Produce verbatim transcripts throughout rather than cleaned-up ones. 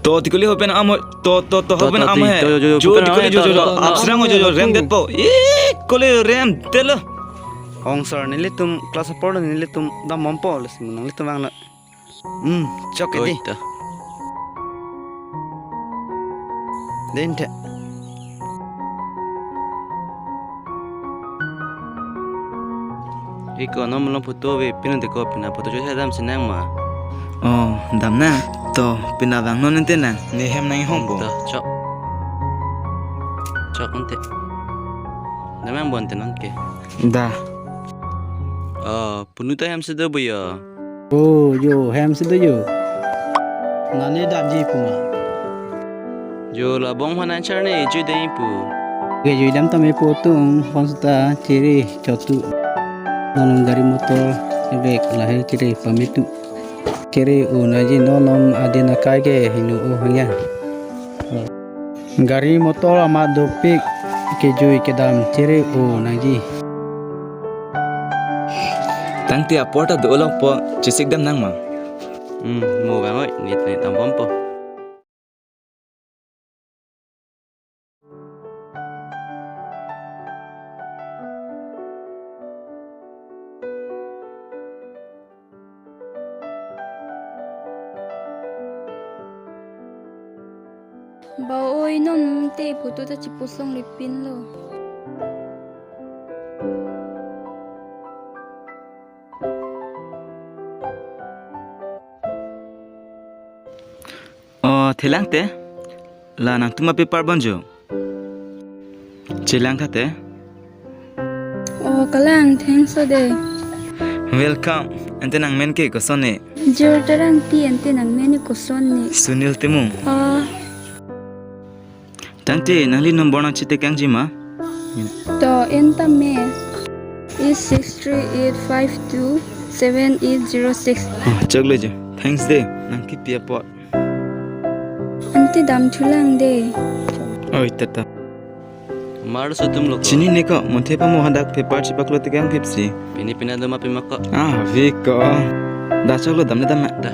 To, ti kuli hopen amo, to, to, to, to, hopen to, amo ti, he. To, jo, jo, jo, jo, hopen ti kuli amo jo, he, jo, to, jo, to, to, absrang to, jo, jo, to, rem det po. Ih, kuli rem det lo. Ong sir, nelitum class apor nelitum dam mompo, les menang nelitum vang na. Hmm, chok oi, edi. To. Den te. Iko non malom photo ave, pin te ko pina photo chot he dam sinang ma. Oh, dam na. To, pina vang non ante nang. Ne hem nang hong bo. To, chok. Chok ante. Dam nang bon te non ke. Da. Oh, punu ta hem si do bo yo. Oh, yo, hem si do yo. Nane damji pu ma. Jo labong aphan answer ne jui dei pu. Ke jui dam tame pu tung, pon seta chere chotu. Nonong gari motor, ebek lahai chere pamitu. Chere o naji nonong adin akai ke hinu o hangya. Gari motor amat dopik kejui kedam chere o nangji. Tangte apor ta do-olong po, chesik dam nang ma. Hmm, mo bang oi, nit nit ambom po. Ba oi, non te photo ta chipusong le pin lo. Oh, thelang te. La nangtum a paper bonjo. Chelang tha te. Oh, kalang, thanks o de. Welcome. Ante nang men ke koson ne? Jor Terangpi, ante nang men koson ne? Sunil Timung. Oh. Tangte nangli number nang chetekangji ma? To, en tame. Eight six three eight five two seven eight zero six. Oh, choklo jo. Thanks de. Nang kipi apot. Ante dam thulang de. Oi, tata. Mar so tum lo ko. Chinine ko, monthe pamo hadak paper chipaklo tekangphipsi. Pini pina doma pima ko. Ah, vi ko. Da choklo, dam ne dam na. Da.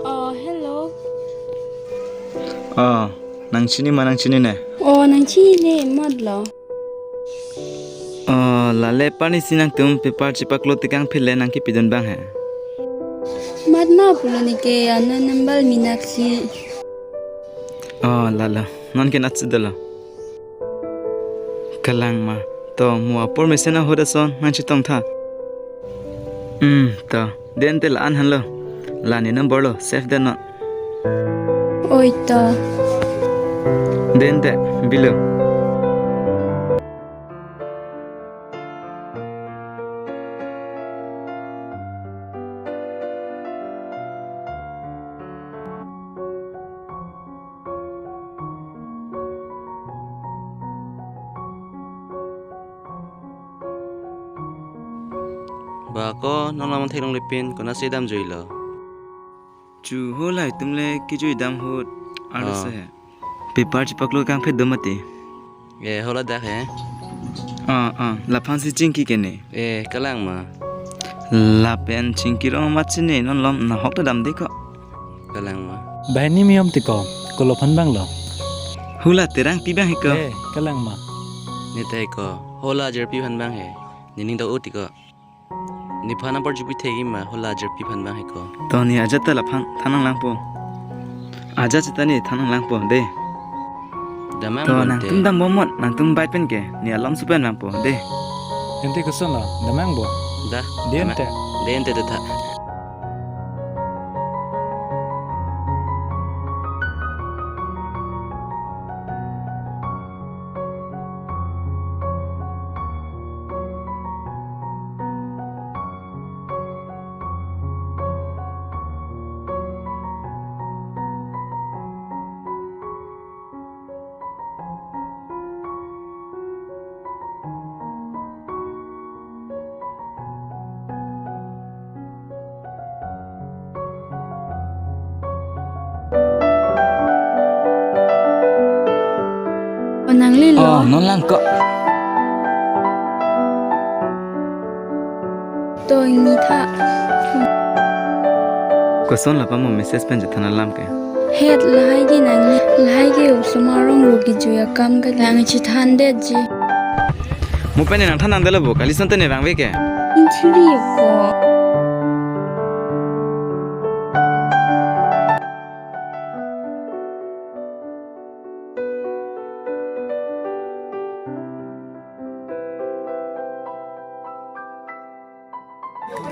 Oh, hello. Oh, nang chini ma, nang chinine? Oh, nang chinine, mat lo. Oh, lale pani si nangtum paper chipaklo tekangphile nang kipidun bang he. Mat ma pulo ne ke, ana number minak si. Oh, lalo. Non ke natsi dolo. Kalang ma. To, mo apor mesen ahut ason nang chetong tha. Hmm, to. Den te la-an henlo. La ne number lo, save den non. Oi to. Den te, bilo. Ba ko, non lam theklongle pin, konatsi damjuilo? Chu, ho lahai atum le kejui dam ahut, arlo, ah, se he. Paper chipaklo kangphe do mati. Eh, ho ladak he? Ah, ah, laphan si chingki ke ne. Eh, kalang ma. Lapen chingki rong amat si ne, non lom nahok ta dam de ko. Kalang ma. Banghini miyom ti ko, kolo aphan bang lo? Hula Terangpi bang he ko. Eh, kalang ma. Ne ta he ko, ho la Jerpi aphan bang he. Nening do-o ti ko. Nephan apor jupi thegi ma, ho la Jerpi aphan bang he ko. To ne ajat ta laphan than nanglangpo. Ajat seta ne than nanglangpo de. Damang to, bonte. Nangtum dambom non, nangtum bai pen ke, ne alom supen bangpo de. Ente koson lo, damang bo? Da. Den damang te. Den te do tha. O nangli lo. Oh, non lang ko. To ingni tha. Koson la pamo message pen chethan alam ke. Het lahai ke nangli, lahai ke osomar arong lo kejui akam ke lang chethan detji. Mo pen nangthan nangdelo bo, kali son te ne vangve ke. Inchiri ko.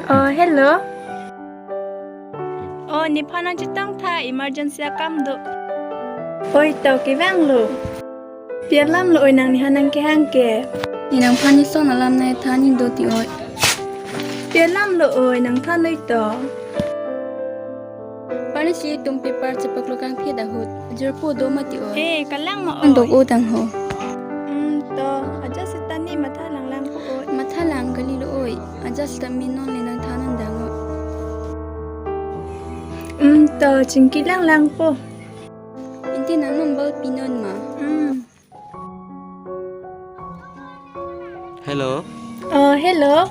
Oh, hello. Oh, nephan nangchetong tha, emergency akam do. Oi, to kevang lo. Pi alam lo oi nangnihan nangkehang ke. Ne nangphan ison alam nangthan ni do ti oi. Pi alam lo oi nangthan oi to. Pani si tum paper chepaklok kangphit ahut. Jirpo do mati oi. Eh, kalang ma oi. Andok o tang ho. Hmm, to, ajat seta ne matha langlang po oi. Matha lang kali lo oi. Ajat seta min non le nangthan nangdang oi. Hmm, to, chingki langlang po. Ante nang number pinon ma. Hmm. Hello. Oh, hello.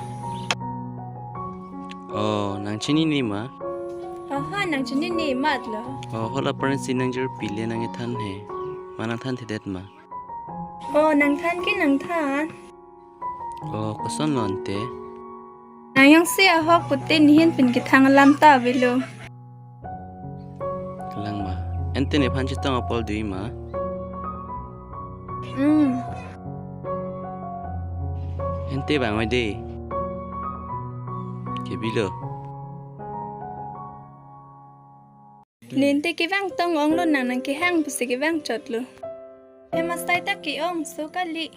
Oh, nangchinine ma? Aha, nangchinine mat lo. Oh, hala apar si nangjirpi le nangkethan he. Ma nangthan thedet ma? Oh, nangthan ke nangthan. Oh, koson lo ante? Nang jongsi ahok pute nehin pen kethang alam ta avelo. Kalang ma. Ante nephan chetong apor dui ma? Hmm. Ante bang oi de. Kebilo. Ne ante kevang tong ong lo nang nangkehang pusi kevang chot lo. Hem asai ta ke-ong so kali.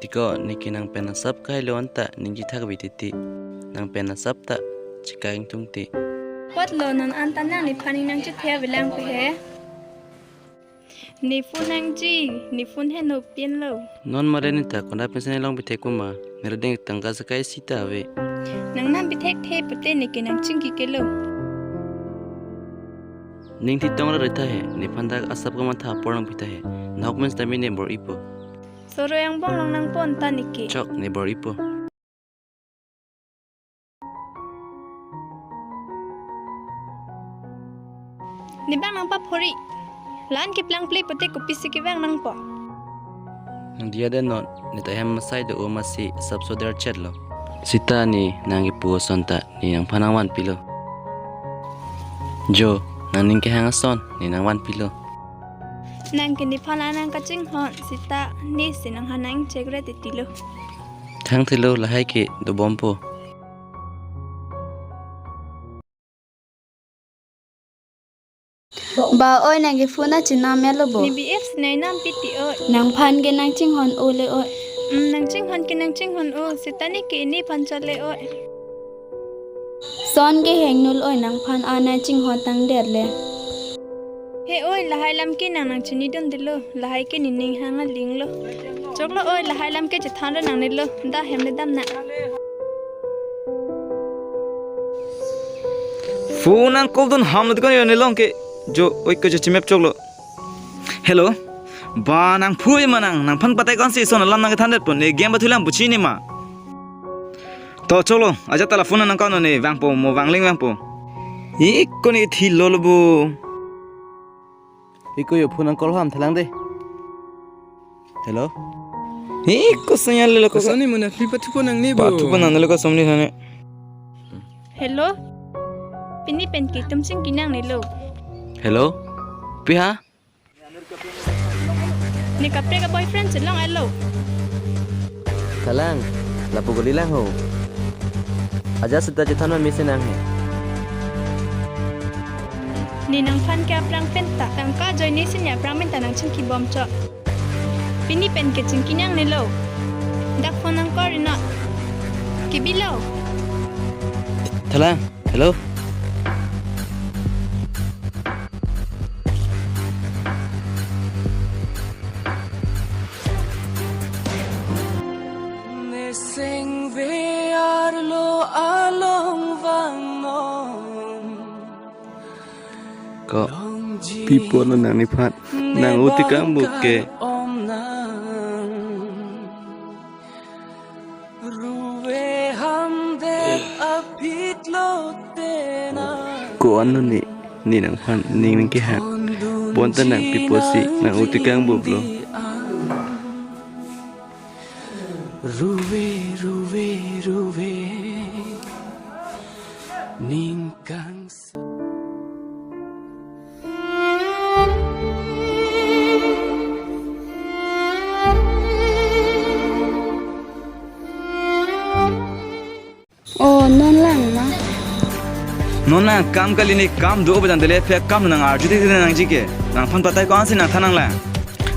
Tiko, neke nang pen asap kailo anta ningji thak bi titi. Nang pen asap ta chika ingtung ti. Apot lo non anta nang nephan ning nangchethe avelang pe he. Ne phone nangji, ne phone heno pin lo. Non mare ne ta konat pensi ne long pithek pu ma, ne rideng tangka sakai sita ave. Nang nam pithekthe pute neke nangchingki ke lo. Ning thi tong ra retha he, nephan dak asap kamatha apor nangpi ta he. Nahok men sitame ne bor-ipo. Soro angbong long nangpo anta neke. Chok, ne bor-ipo. Ne bang nangpaphori. La-an keplang ple pute kopisi kevang nangpo. Nang diya den non, ne ta hem asai do o masi asap so der chet lo. Sita ne nang kepu ason ta ne nangphan nangvanpilo. Jo, nang ning kehang ason ne nangvanpilo. Nang ke nephan anang kachinghon sita ne si nanghan nangchek re titi lo. Thangthelo lahai ke dobompo. Ba oi nang ke phone achinam melo bo. Ne B F si nai nam piti oi. Nangphan ke nangchinghon o le oi. Mm, nangchinghon ke nangchinghon o. Sita neke nephan chot le oi. Son ke hengno lo oi nangphan anang chinghon tang det le. He oi lahai lam ke nang nangchinidun dilo. Lahai ke nening hang aling lo. Choklo oi lahai lam ke chethan ro nangne lo. Da hem le dam na. Phone nang call dun ham lo dikon yo ne long ke jo oi ke jo chimep choklo. Hello. Ba nang phui ma nang nangphan patai konsi son alam nangkethan det pon ne game bathulang buchi ne ma. To choklo ajat ta la phone nang kano ne vangpo mo vangling vangpo. Iko ne thilo lo bo. Iko yo phone nang call ham thalang de. Hello. He, koson ya lelo koson. Koson ne mo na fli pathupo nangne bo. Pathupo nangne lo koson ne thane. Hello. Pini pen ke tum chingki nangne lo. Hello. Pi ha? Ne kaprek a boyfriend si long alo. Kalang, lapu guli lang ho. Ajat sita chethan ma misi nang he. Ne nangphan ke aphrang pen ta tangka ajoine si ne aphrang pen ta nangchingki bom chot. Pini pen ke chingki nangne lo. Dak phone nang kori na. Kebilo. Thalang, hello. Neseng ve arlo along vangnon. Ko, pipo no nang nephan, nang uti kang buke. Ko-an lo ne, ne nangphan ning nangkehang. Bonta nang pi apotsi nang-o tekang boblo. Ruve, ruve, ruve. Ning kangsa. Oh, non lang ma? Non nang kam kali, ne kam do-o pu tangte le, phe kam nang arju te te nangji ke. Nangphan patai ko-ansi nangthan nanglang.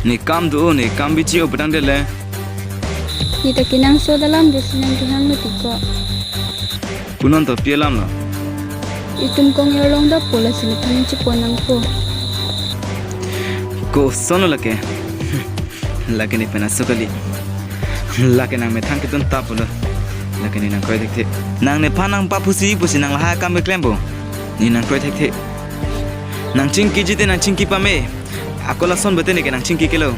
Ne kam do-o, ne kam biji-o pu tangte le. Ne ta kenangsot alam dosi nangkehang lo tiko. Punon to pi alam lo? Itum kong-er long dapo lasi nephan chepon nangpo. Koson lo lake. Lake ne pen aso kali. Lake nang methang ketun ta pulo. Lake ne nangkroi thekthe. Nang nephan nangpapusi pusi nang lahai akam keklempo. Ne nangkroi thekthe. Nangchingkiji te nangchingki pame. Ako lason bete ne ke nangchingki kelo.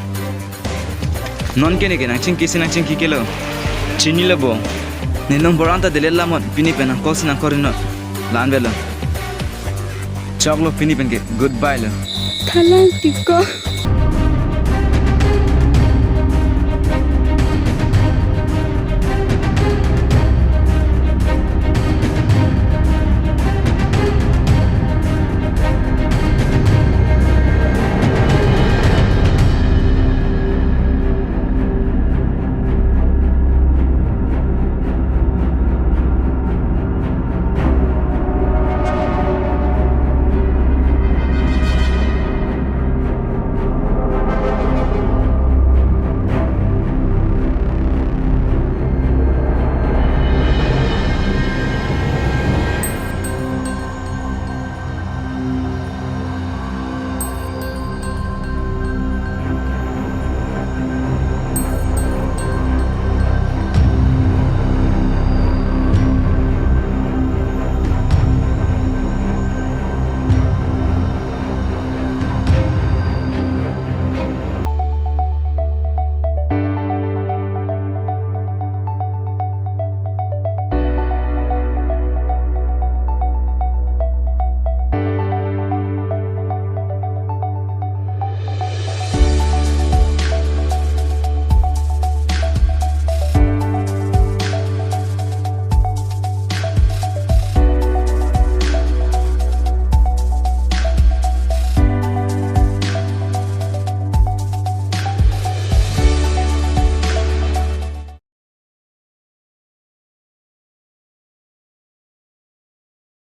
Non ke ne ke nangchingkisi nangchingki kelo. Chinilo bo. Ne nombor anta delete lamot, pini pen nang call si nang call ri non. La-an avelo. Choklo pini pen ke, goodbye lo. Thalang tiko.